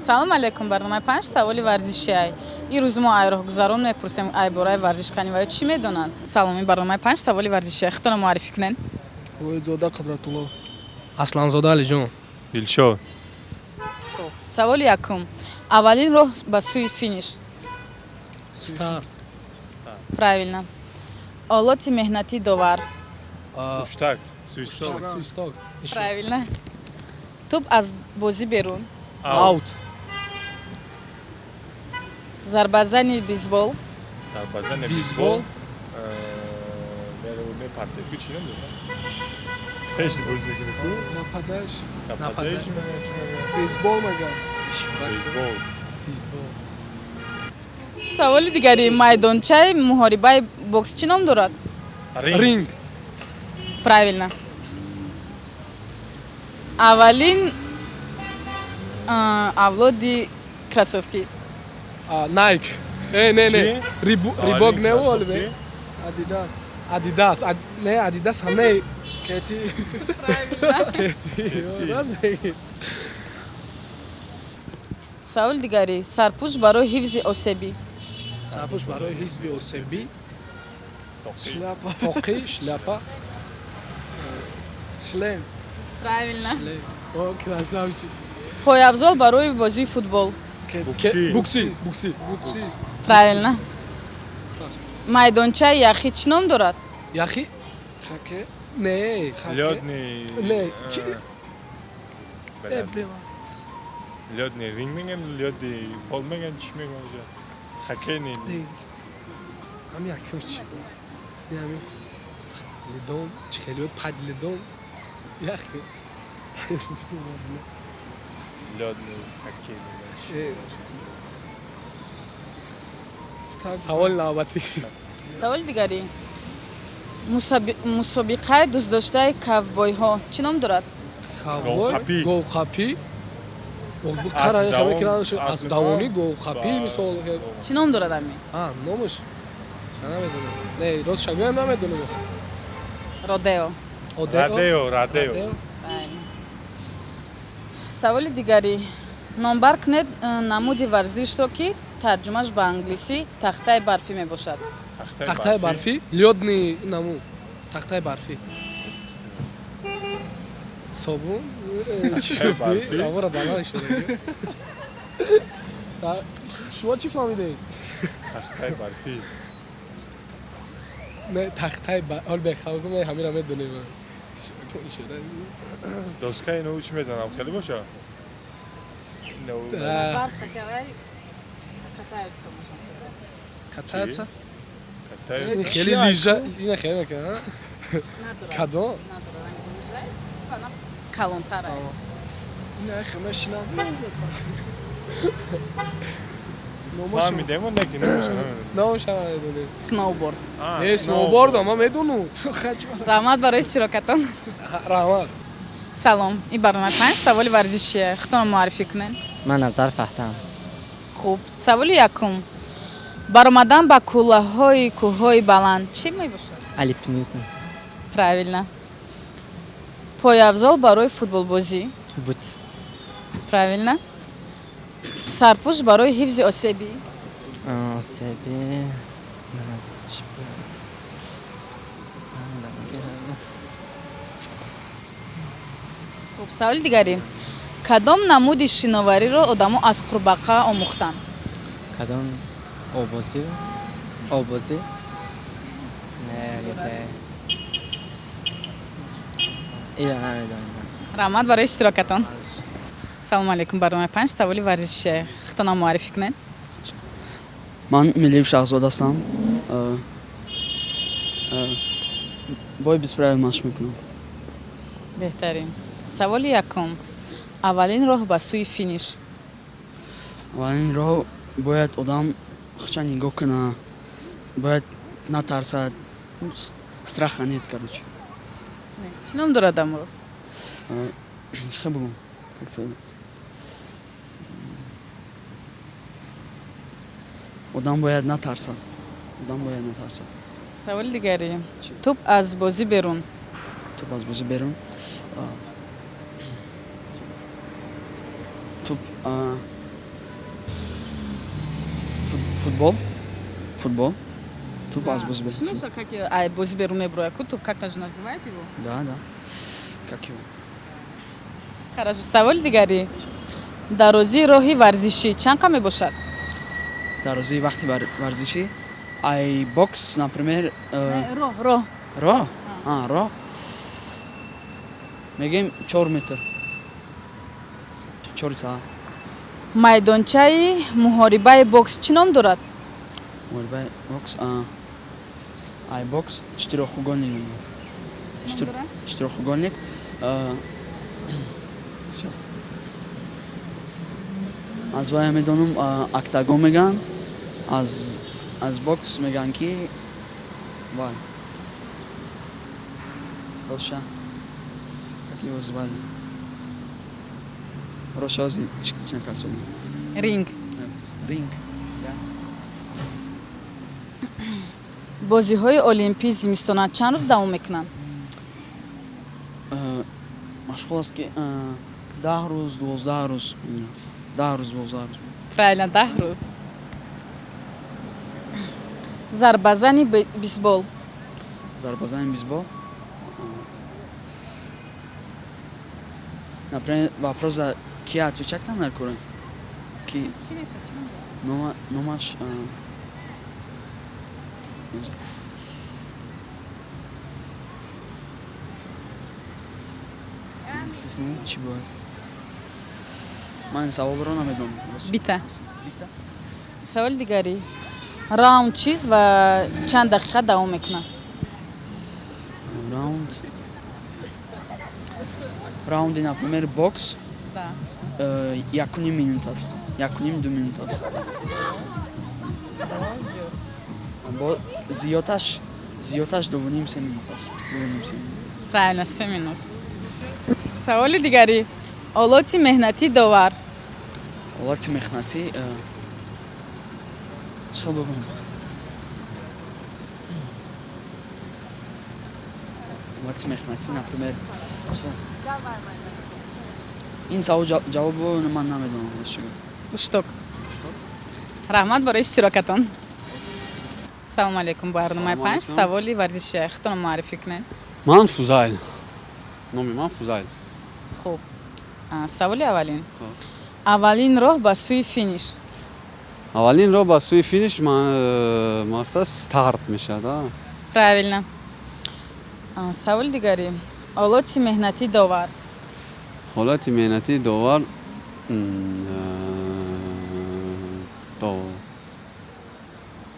Салом алейкум, барномаи панҷ саволи варзишиай. Ирӯз мо ай роҳгузарон мепурсем ай бораи варзиш кани ва ё чӣ медонанд. Салом, ин барномаи панҷ саволи варзишиай. Худтонро муаррифӣ кунед. Воҳидзода Қудратулло. Асланзода Алиҷон. Дилшод. Хуб, саволи якум. Аввалин роҳ ба сӯи финиш. Старт. Правильно. Олоти меҳнатии довар. Пуштак. Свисток. Свисток. Правильно. Тӯб аз бозӣ берун. Аут. Зарбазани бейсбол. Зарбазани бейсбол. бейсбол. Мепарте. Ку чӣ ном дорад? Пеш бозӣ мекунӣ ку? Нападающ. Нападающ мегӯянд, чӣ мегӯянд? Бейсбол мегӯянд. Бейсбол. Бейсбол. Саволи дигари: майдончаи муҳорибаи бокс чӣ ном дорад? Ринг. Правильно. Аввалин авлоди кроссовки. Найк. Не, не. Чӣ? Рибок не кроссовки? Адидас. Адидас. Не, Адидас ҳам не. Кети. Рост мегӣ. Саволи дигари: сарпӯш барои ҳифзи осебӣ. Сарпӯш барои ҳифзи осебӣ. Тоқи. Шляпа. Тоқи, шляпа. Шлем. Правильно. О, красавчик. Пойафзол барои бозии футбол. Кети. Букси. Букси, букси. Бутси. Правильно. Майдончаи яхӣ чӣ ном дорад? Яхи? Хоккей. Не. Лёдный. Не, чӣ? Баланд. Лёдный ринг мегӯянд, лёдный пол мегӯянд, чӣ мегӯянд уже? Хоккейный. Ҳами якум чӣ? Ҳами ледом, чӣ хеле под ледом. Яхи. Лёдный хоккей мегӯянд. Саволи навбатӣ. Саволи дигари: мусобиқаи дӯстдоштаи ковбойҳо чӣ ном дорад? Ковбой, Говқапӣ. Говқапӣ. Асп Аспдавонӣ, говқапӣ, мисол. Чӣ ном дорад ами? А, номаш? Намедонам. Не, рост шагӯям, намедонам. Родео. Радео, радео. Правильно. Саволи дигари: номбар кунед намуди варзишро, ки тарҷумаш ба англисӣ тахтаи барфӣ мебошад. Тахтаи барфӣ, лёдный наму. Тахтаи барфӣ. Собун? Чӣ Тахтаи гуфтӣ? барфӣ? Амора баланд шуда. Шумо чӣ фаҳмидед? Тахтаи барфӣ. Не, тахтаи ҳол бехабар, мо ҳамира медонем. Доскаи нав чӣ мезанам? Хеле боша? Нав. Барф такая, катаются, можно сказать. Катаются? Катаются. Хеле лижа, ина хеле мекунад. Надорад. Кадом? Надорад ранги лижа, типа она калонтара. Ина хемешина. Фаҳмидем, не ки номаша намедонам. Номаша намедонем. Сноуборд. А, Э, сноуборд ма медонум. Раҳмат барои иштирокатон. Раҳмат. Салом, ин барномаи панҷ саволи варзишие. Худтонро муаррифӣ кунед. Ман Назар Фаҳтам. Хуб, саволи якум: баромадан ба кӯллаҳои кӯҳҳои баланд чӣ мебошад? Альпинизм. Правильно. Пойафзол барои футболбозӣ. Бут. Правильно. Сарпӯш барои ҳифзи осебӣ. Осеби. Чӣ буд? Намедонам. Хуб, саволи дигарӣ: кадом намуди шиновариро одамо аз қурбақа омӯхтанд? Кадом обозӣ? Обозӣ? Не, либе. Ира намедонам. Раҳмат барои иштирокатон. Салому алейкум, барномаи панҷ саволи варзишие. Худтонам муаррифӣ кунед. Ман Миллиев Шаҳзод ҳастам. Бой без правил машқ мекунам. Беҳтарин. Саволи якум: аввалин роҳ ба сӯи финиш. Аввалин роҳ бояд одам худша нигоҳ кунад, бояд натарсад. Страха нет, короче. Чӣ ном дорад амро? Чӣ хел бигӯм, как сказать, одам бояд натарсад, одам бояд натарсад. Саволи дигарӣ: тӯб аз бозӣ берун. Тӯб аз бозӣ берун. Тӯб. Футбол, футбол, туп аз бозӣ Чӣ берун. мешавад, как ай бозӣ берун меброяд ку туп, как даже называют его? Да, как его? Хорошо, саволи дигарӣ: дарозии роҳи варзишӣ чанд қа мебошад? Дарозии вақти варзишӣ ай бокс, например, Не, роҳ, роҳ. Роҳ, роҳ мегӯем 4 метр, чори саат. Майдончаи муҳорибаи бокс чӣ ном дорад? Муҳорибаи бокс, ай бокс четырехугольник мегӯем. Четырехугольник. Сейчас аз вая медонам, октагон мегӯянд, аз бокс мегӯянд ки вай роша, как его звали, роша ози чӣ накарсо. Ринг. Ринг. Бозиҳои олимпии зимистона чанд рӯз давом мекунанд? Машғул аст ки 10 рӯз, 12 рӯз мегӯям. 10 рӯз, 12 рӯз. Правильно, 10 рӯз. Зарбазани бисбол? Зарбазани бисбол. Например, вопрос за ки отвечать кан кора ки Чӣ мешавад, чӣ ном дорад? Номаш а, чӣ бояд, ман ин саволро намедонам. Бита. Бита. Саволи дигарӣ: раунд чист ва чанд дақиқа давом мекунад? Раунди, например, бокс 1,5 минут аст, 1,5, 2 минут аст, бо зиёдташ 2,5, 3 минут аст, 2,5, 3 минут. Правильно, 3 минут. Саволи дигарӣ: олоти меҳнатии довар? Олати мехнатӣ, чӣ хел бигӯям, олати мехнатӣ, например, чӣ хел? Ин савол ҷавобо ман намедонам, чӣ гӯям. Ушток. Раҳмат барои иштирокатон. Салому алейкум, барномаи Салому панҷ алейкум. саволи варзишия. Худтонро муаррифӣ кунед. Ман Фузайл, номи ман Фузайл. Хуб, саволи аввалин. Хуб. Аввалин роҳ ба сӯи финиш? Аввалин роҳ ба сӯи финиш ман мақсад старт мешавад, а? Правильно. Саволи дигарӣ: олоти меҳнатии довар? Ҳолати меҳнатии довар, довар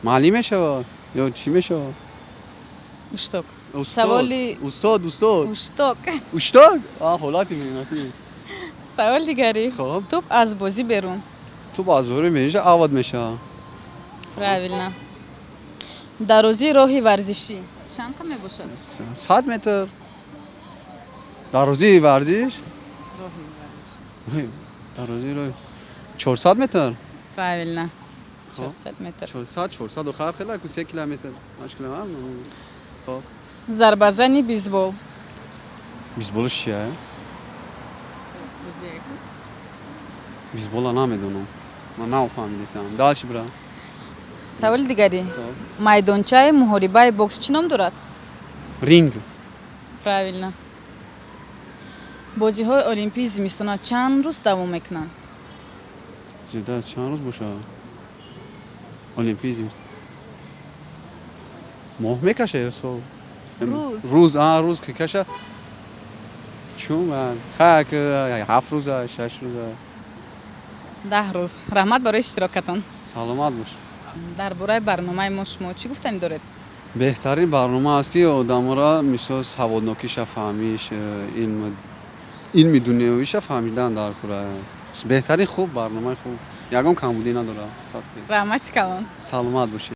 маълим мешавад ё чӣ мешавад? Ушток. Устод. Саволи Устод, устод. Ушток. Ушток, а, ҳолати меҳнатӣ. Саволи дигарӣ: Хуб. Туп аз бозӣ берун? Туп аз бозӣ меша, аут мешавад. Правильно. Дарозии роҳи варзишӣ чанд қа мебошад? 100 метр дарозии варзиш. Роҳи варзишӣ. Ой, дарозии роҳ 400 метр. Правильно. Хуб. 400 метр. 400, 400 охар хела ку, 3 километр, 8 километр. Хоб. Зарбазани бисбол? Бисболш чия? Бисбола намедонам, ман нафаҳмидисам, дальше бира. Саволи дигарӣ: Хоб. Майдончаи муҳорибаи бокс чӣ ном дорад? Ринг. Правильно. Бозиҳои олимпии зимистона чанд рӯз давом мекунанд? Зиёда чанд рӯз бошад олимпизм? Моҳ мекаша ё сол? Рӯз. Рӯз, а, рӯз ки каша, чун хак 7 рӯза, 6 рӯза. 10 рӯз. Раҳмат барои иштирокатон. Саломат бош. Дар бораи барномаи мо шумо чӣ гуфтанӣ доред? Беҳтарин барнома аст, ки одаморо мисол саводнокиша, фаҳмиш, илми дунёвиша фаҳмидан дар кура беҳтарин. Хуб, барномаи хуб, ягон камбудӣ надорад, 100%. Раҳмати калон. Саломат бошед.